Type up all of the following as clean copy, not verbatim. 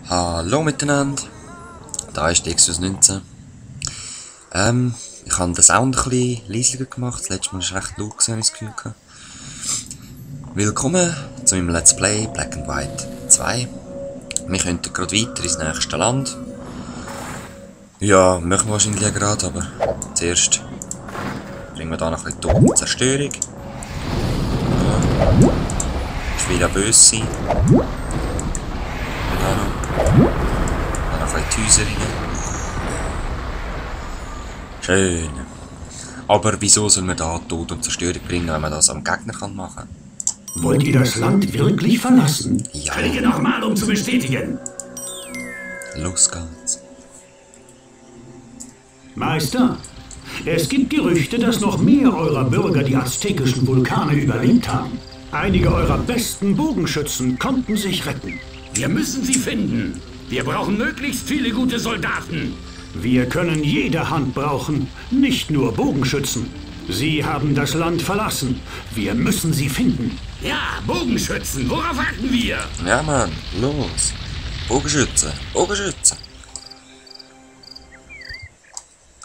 Hallo miteinander, da ist die Exodus 19. Ich habe den Sound ein bisschen leiser gemacht, das letzte Mal war es recht laut, habe ich das Gefühl gehabt. Willkommen zu meinem Let's Play Black and White 2. Wir könnten gerade weiter ins nächste Land. Ja, machen wir wahrscheinlich ja gerade, aber zuerst bringen wir da noch ein bisschen Tod und Zerstörung. Ja. Ich will ja böse sein. Da noch ein bisschen die Häuser rein. Schön. Aber wieso soll man da Tod und Zerstörung bringen, wenn man das am Gegner machen kann? Wollt ihr das Land wirklich verlassen? Ja. Kriege nochmal, um zu bestätigen. Los geht's. Meister, es gibt Gerüchte, dass noch mehr eurer Bürger die aztekischen Vulkane überlebt haben. Einige eurer besten Bogenschützen konnten sich retten. Wir müssen sie finden. Wir brauchen möglichst viele gute Soldaten. Wir können jede Hand brauchen, nicht nur Bogenschützen. Sie haben das Land verlassen. Wir müssen sie finden. Ja, Bogenschützen, worauf warten wir? Ja, Mann, los. Bogenschützen, Bogenschützen.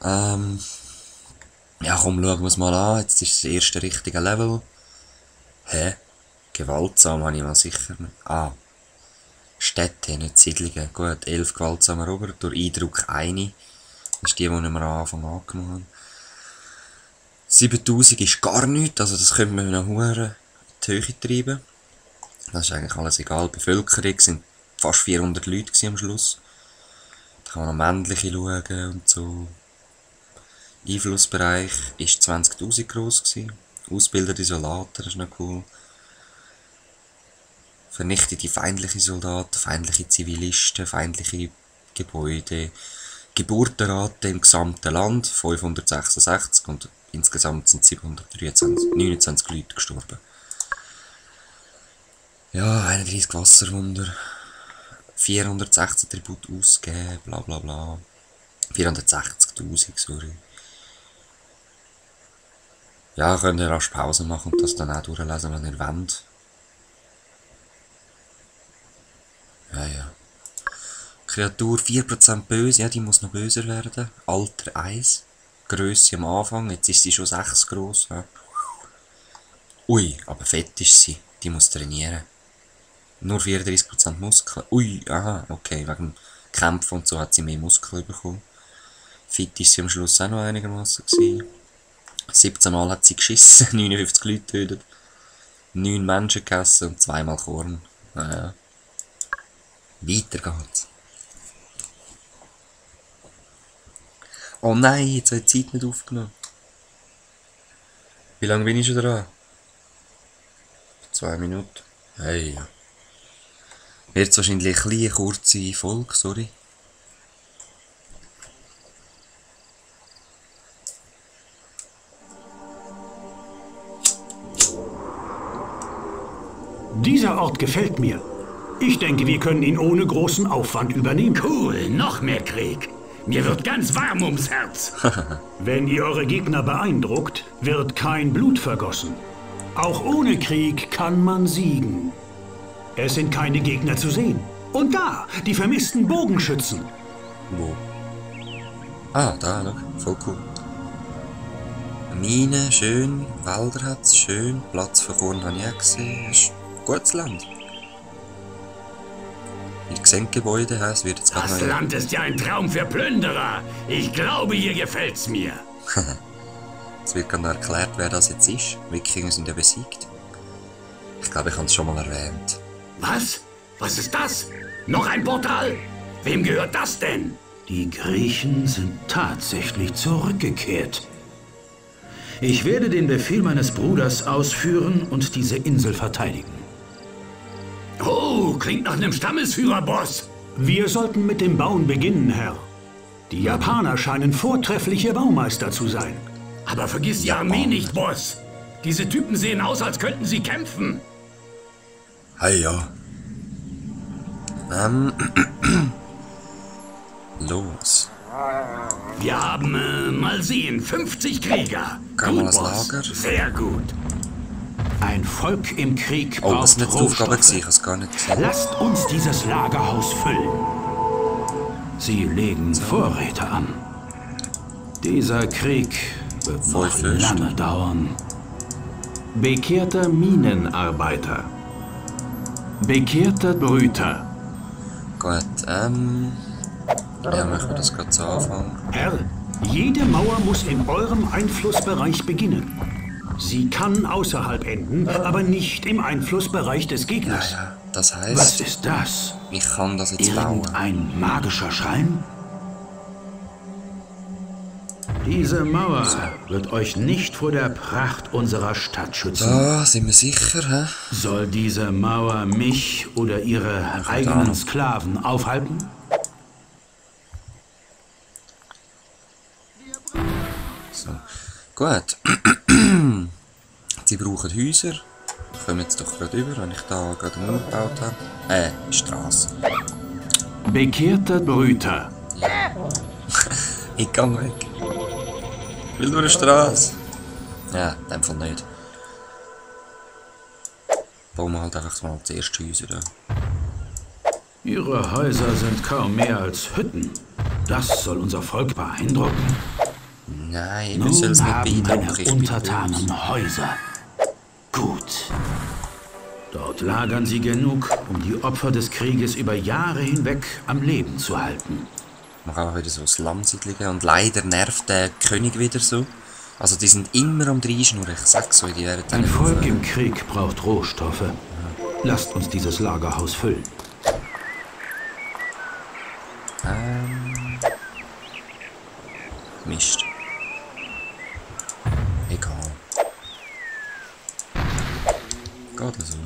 Ja, komm, schauen wir es mal an. Jetzt ist das erste richtige Level. Hä? Gewaltsam habe ich mal sicher nicht. Ah. Städte, nicht Siedlungen. Gut, 11 gewaltsamer Roboter. Durch Eindruck eine. Das ist die wir am Anfang angenommen haben. 7000 ist gar nichts, also das können wir noch hure in die Höhe treiben. Das ist eigentlich alles egal. Die Bevölkerung sind fast 400 Leute am Schluss. Da kann man noch männliche schauen und so. Einflussbereich ist 20.000 gross gewesen. Ausgebildete Soldaten, das ist noch cool. Vernichtete feindliche Soldaten, feindliche Zivilisten, feindliche Gebäude. Geburtenrate im gesamten Land 566 und insgesamt sind 729 Leute gestorben. Ja, 31 Wasserwunder. 416 Tribut ausgegeben, bla bla bla. 460.000, sorry. Ja, könnt ihr rasch Pause machen und das dann auch durchlesen, wenn ihr wollt. Ja. Kreatur 4% böse, ja, die muss noch böser werden. Alter 1. Grösse am Anfang, jetzt ist sie schon 6 gross. Ja. Ui, aber fett ist sie. Die muss trainieren. Nur 34% Muskeln. Ui, aha, okay, wegen Kämpfen und so hat sie mehr Muskeln bekommen. Fit ist sie am Schluss auch noch einigermaßen gewesen. 17 Mal hat sie geschissen, 59 Leute getötet, 9 Menschen gegessen und 2 Mal Korn. Naja. Weiter geht's. Oh nein, jetzt habe ich die Zeit nicht aufgenommen. Wie lange bin ich schon dran? 2 Minuten. Hey. Wird wahrscheinlich ein bisschen kurze Folge, sorry. Dieser Ort gefällt mir. Ich denke, wir können ihn ohne großen Aufwand übernehmen. Cool, noch mehr Krieg. Mir wird ganz warm ums Herz. Wenn ihr eure Gegner beeindruckt, wird kein Blut vergossen. Auch ohne Krieg kann man siegen. Es sind keine Gegner zu sehen. Und da, die vermissten Bogenschützen. Wo? Ah, da, noch. Voll cool. Mine, schön. Wälder hat's, schön. Platz für Korn habe ich auch gesehen. Ist ein gutes Land. Ich sehe Gebäude, es wird jetzt gerade Das Land ist ja ein Traum für Plünderer. Ich glaube, hier gefällt's mir. Es wird gerade erklärt, wer das jetzt ist. Wikinger sind ja besiegt. Ich glaube, ich habe es schon mal erwähnt. Was? Was ist das? Noch ein Portal? Wem gehört das denn? Die Griechen sind tatsächlich zurückgekehrt. Ich werde den Befehl meines Bruders ausführen und diese Insel verteidigen. Oh, klingt nach einem Stammesführer-Boss. Wir sollten mit dem Bauen beginnen, Herr. Die Japaner scheinen vortreffliche Baumeister zu sein. Aber vergiss die Armee nicht, Boss. Diese Typen sehen aus, als könnten sie kämpfen. Hey, ja. Los. Wir haben, mal sehen, 50 Krieger. Kann man Gut, das Boss. Lager? Sehr gut. Ein Volk im Krieg Oh, das braucht war nicht die Aufgabe, Rohstoffe. ich habe es gar nicht gesehen. Lasst uns dieses Lagerhaus füllen. Sie legen Vorräte an. Dieser Krieg wird Voll noch Fürst. lange dauern. Bekehrter Minenarbeiter. Bekehrter Brüter. Gut, ja, machen wir das gerade zu Anfang. Herr, jede Mauer muss in eurem Einflussbereich beginnen. Sie kann außerhalb enden, aber nicht im Einflussbereich des Ja, Gegners. ja, das Was heisst, ist das? ich kann das jetzt bauen. Irgendein magischer Schrein? Diese Mauer wird euch nicht vor der Pracht unserer Stadt schützen. Da sind wir sicher, hä? Soll diese Mauer mich oder ihre eigenen Sklaven aufhalten? So. Gut. Sie brauchen Häuser. Kommen jetzt doch gerade über, wenn ich da gerade einen Mauer gebaut habe. Straße. Bekehrter Brüter. Ich gang weg. Ich will nur eine Straße. Ja, in dem Fall nicht. Bauen wir halt einfach mal zuerst Häuser da. Ihre Häuser sind kaum mehr als Hütten. Das soll unser Volk beeindrucken. Nein, wir sollen es Nun nicht haben beeindrucken. meine Ich bin Untertanen Häuser. Gut. Dort lagern sie genug, um die Opfer des Krieges über Jahre hinweg am Leben zu halten. Man kann auch wieder so Slumsiedlungen und leider nervt der König wieder so. Also die sind immer am Dreischnurren, ich sag's euch, die werden dann Ein nicht Volk aufhören. im Krieg braucht Rohstoffe. Lasst uns dieses Lagerhaus füllen. Mist. Egal. Geht das so?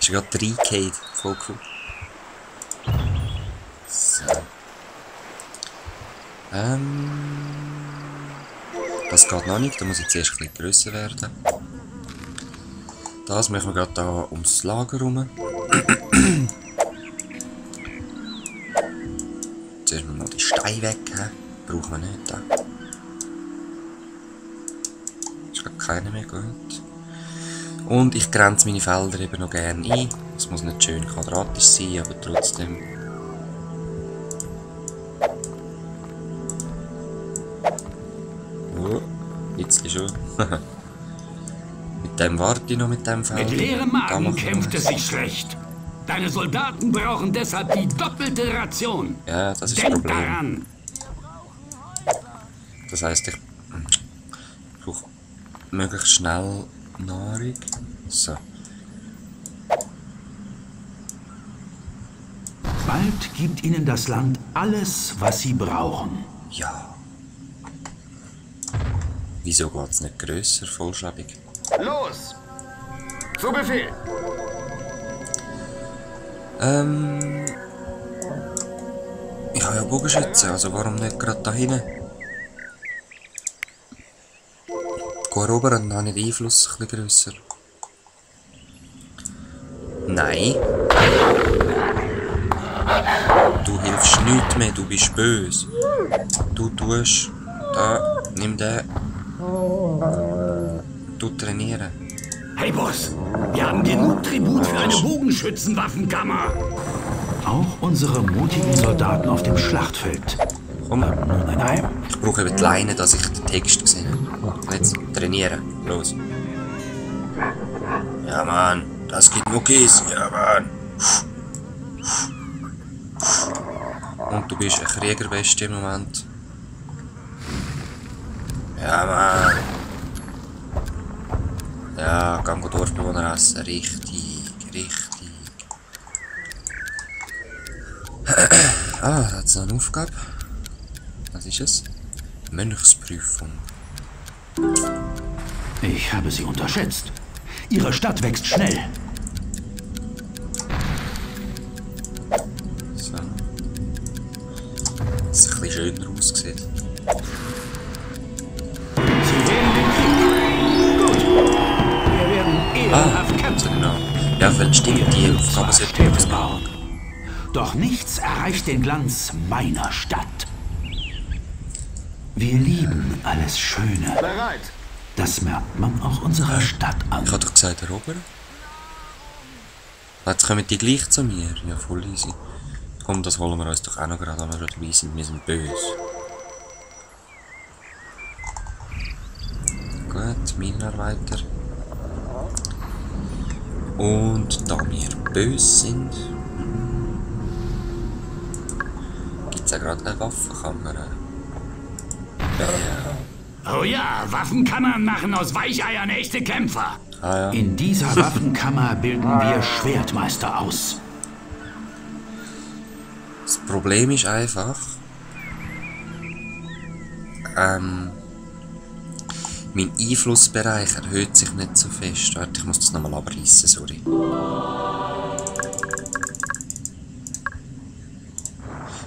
Ist gerade 3K, voll cool. So. Das geht noch nicht, da muss ich zuerst ein bisschen grösser werden. Das machen wir gerade da ums Lager herum. Zuerst mal noch die Steine weg, brauchen wir nicht. Da. Ist gerade keiner mehr gut. Und ich grenze meine Felder eben noch gerne ein. Es muss nicht schön quadratisch sein, aber trotzdem. Oh, jetzt schon. Mit dem warte ich noch mit dem Feld. Mit leerem Da Magen machen wir kämpft was. es sich schlecht. Deine Soldaten brauchen deshalb die doppelte Ration. Ja, das ist das Denk Problem. daran. Das heisst, ich brauche möglichst schnell Nahrung. So. Bald gibt ihnen das Land alles, was sie brauchen. Ja. Wieso geht es nicht grösser, vollschäbig? Los! Zu Befehl! Ich habe ja Bogenschützen, also warum nicht gerade da hinten? Geh rüber und dann habe ich den Einfluss ein bisschen grösser. Nein. Du hilfst nichts mehr, du bist böse. Du tust... Da, nimm den. Du trainieren. Hey Boss, wir haben genug Tribut für eine Bogenschützenwaffenkammer. Auch unsere mutigen Soldaten auf dem Schlachtfeld Komm. haben nun ein Heim. Ich brauche eben die Leine, dass ich den Text sehe. Jetzt trainieren. Los. Ja, Mann. Das gibt Muckis. Ja, Mann. Und du bist ein Kriegerbeste im Moment. Ja, Mann. Ja, geh Dorfbewohner essen. Richtig, richtig. Ah, da hat es noch eine Aufgabe. Was ist es? Mönchsprüfung. Ich habe sie unterschätzt. Ihre Stadt wächst schnell. So. Dass es ein bisschen schöner aussieht. Sie wählen den Krieg. Gut. Wir werden ehrenhaft kämpfen. Genau. Ja, weil stimmt, die Aufgabe sollte ich Städte das bauen. Doch nichts erreicht den Glanz meiner Stadt. Wir lieben alles Schöne. Bereit. Das merkt man auch unserer Stadt an. Ich habe doch gesagt, erobern. Jetzt kommen die gleich zu mir. Ja, voll easy. Komm, das holen wir uns doch auch noch gerade, wenn wir dabei sind. Wir sind böse. Gut, Minenarbeiter. Und da wir böse sind, gibt es ja gerade eine Waffenkammer. Oh ja, Waffenkammern machen aus Weicheiern echte Kämpfer. Ah ja. In dieser Waffenkammer bilden wir Schwertmeister aus. Das Problem ist einfach, mein Einflussbereich erhöht sich nicht so fest. Warte, ich muss das nochmal abreißen, sorry.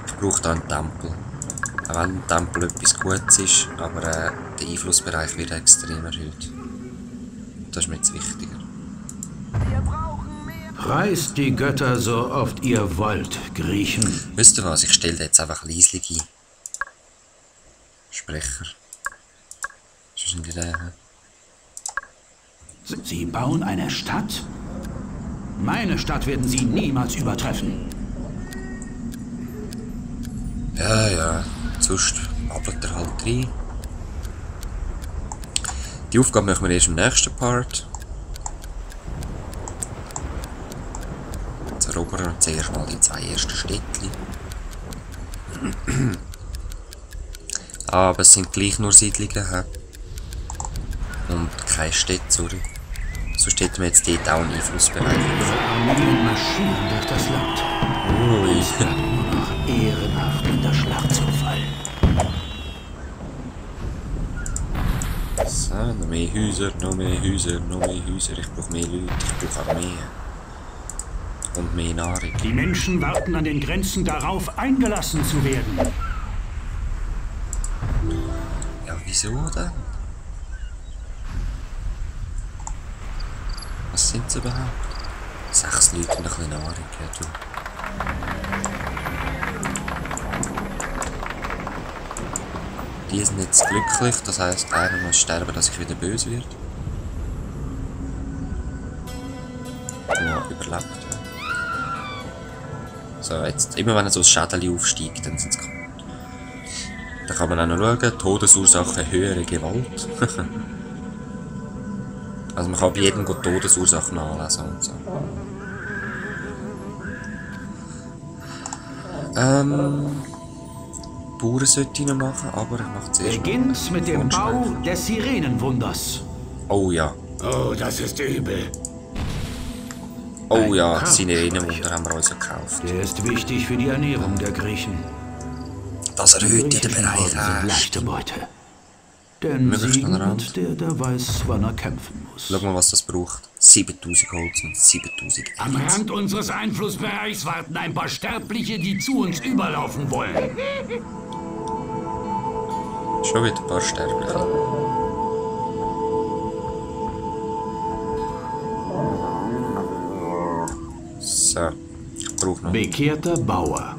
Ich brauche da einen Tempel. Auch wenn ein Tempel etwas Gutes ist, aber der Einflussbereich wird extrem erhöht. Das ist mir jetzt wichtiger. Preist die Götter so oft ihr wollt, Griechen. Wisst ihr was, ich stelle jetzt einfach leislich ein. Sprecher. Was ist denn der? Sie bauen eine Stadt? Meine Stadt werden sie niemals übertreffen. Ja, sonst babbelt er halt rein. Die Aufgabe machen wir erst im nächsten Part. Jetzt erobern wir zuerst mal die 2 ersten Städtchen. Aber es sind gleich nur Siedlungen. He? Und keine Städte, sorry. Sonst hätten wir jetzt dort auch einen Einflussbereich. Armeen marschieren durch das Land. Ui. Es bleibt nur noch ehrenhaft in der Schlacht zu fallen. So, noch mehr Häuser, noch mehr Häuser, noch mehr Häuser. Ich brauche mehr Leute, ich brauche Armee. Und mehr Nahrung. Die Menschen warten an den Grenzen darauf, eingelassen zu werden. Ja, wieso denn? Was sind sie überhaupt? 6 Leute und ein bisschen Nahrung, ja du. Die sind jetzt glücklich, das heisst, einer muss sterben, dass ich wieder böse werde. Ja, überlebt. So, jetzt, immer wenn so ein Schädel aufsteigt, dann sind sie kaputt. Da kann man auch noch schauen, Todesursache höhere Gewalt. Also man kann bei jedem die Todesursache nachlesen und so. Bauern sollte ich noch machen, aber ich mache zuerst mal Beginnt mit dem Bau des Sirenenwunders. Oh ja. Oh, das ist übel. Oh ja, Sirenenwunder haben wir uns ja gekauft. Der ist wichtig für die Ernährung der Griechen. Das erhöht ja den Griechische Bereich Orden sind erst. leichte Beute. Denn Möglichst an den Rand. siegend, der weiß, wann er kämpfen muss. Schau mal, was das braucht. 7000 Holz und 7000 Am Erz. Rand unseres Einflussbereichs warten ein paar Sterbliche, die zu uns überlaufen wollen. Schon wieder ein paar Sterbliche. So, ich brauche noch Bekehrter Bauer.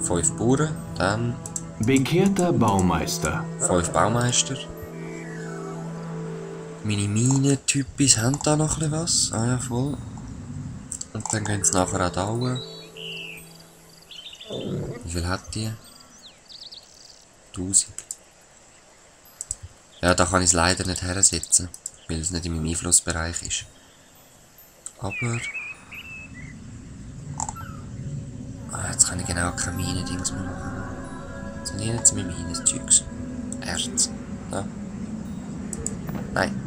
5 Bauern, dann Bekehrter Baumeister. 5 Baumeister. Meine Minentypis haben da noch ein bisschen was. Ah ja, voll. Und dann gehen sie nachher auch dauern. Wie viel hat die? 1000. Ja, da kann ich es leider nicht hersetzen, weil es nicht in meinem Einflussbereich ist. Aber... Ah, jetzt kann ich genau keine Minendings mehr machen. Jetzt sind hier jetzt mit Minenzeugs. Erz. Ja. Nein.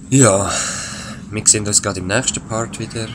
Ja, wir sehen uns gerade im nächsten Part wieder.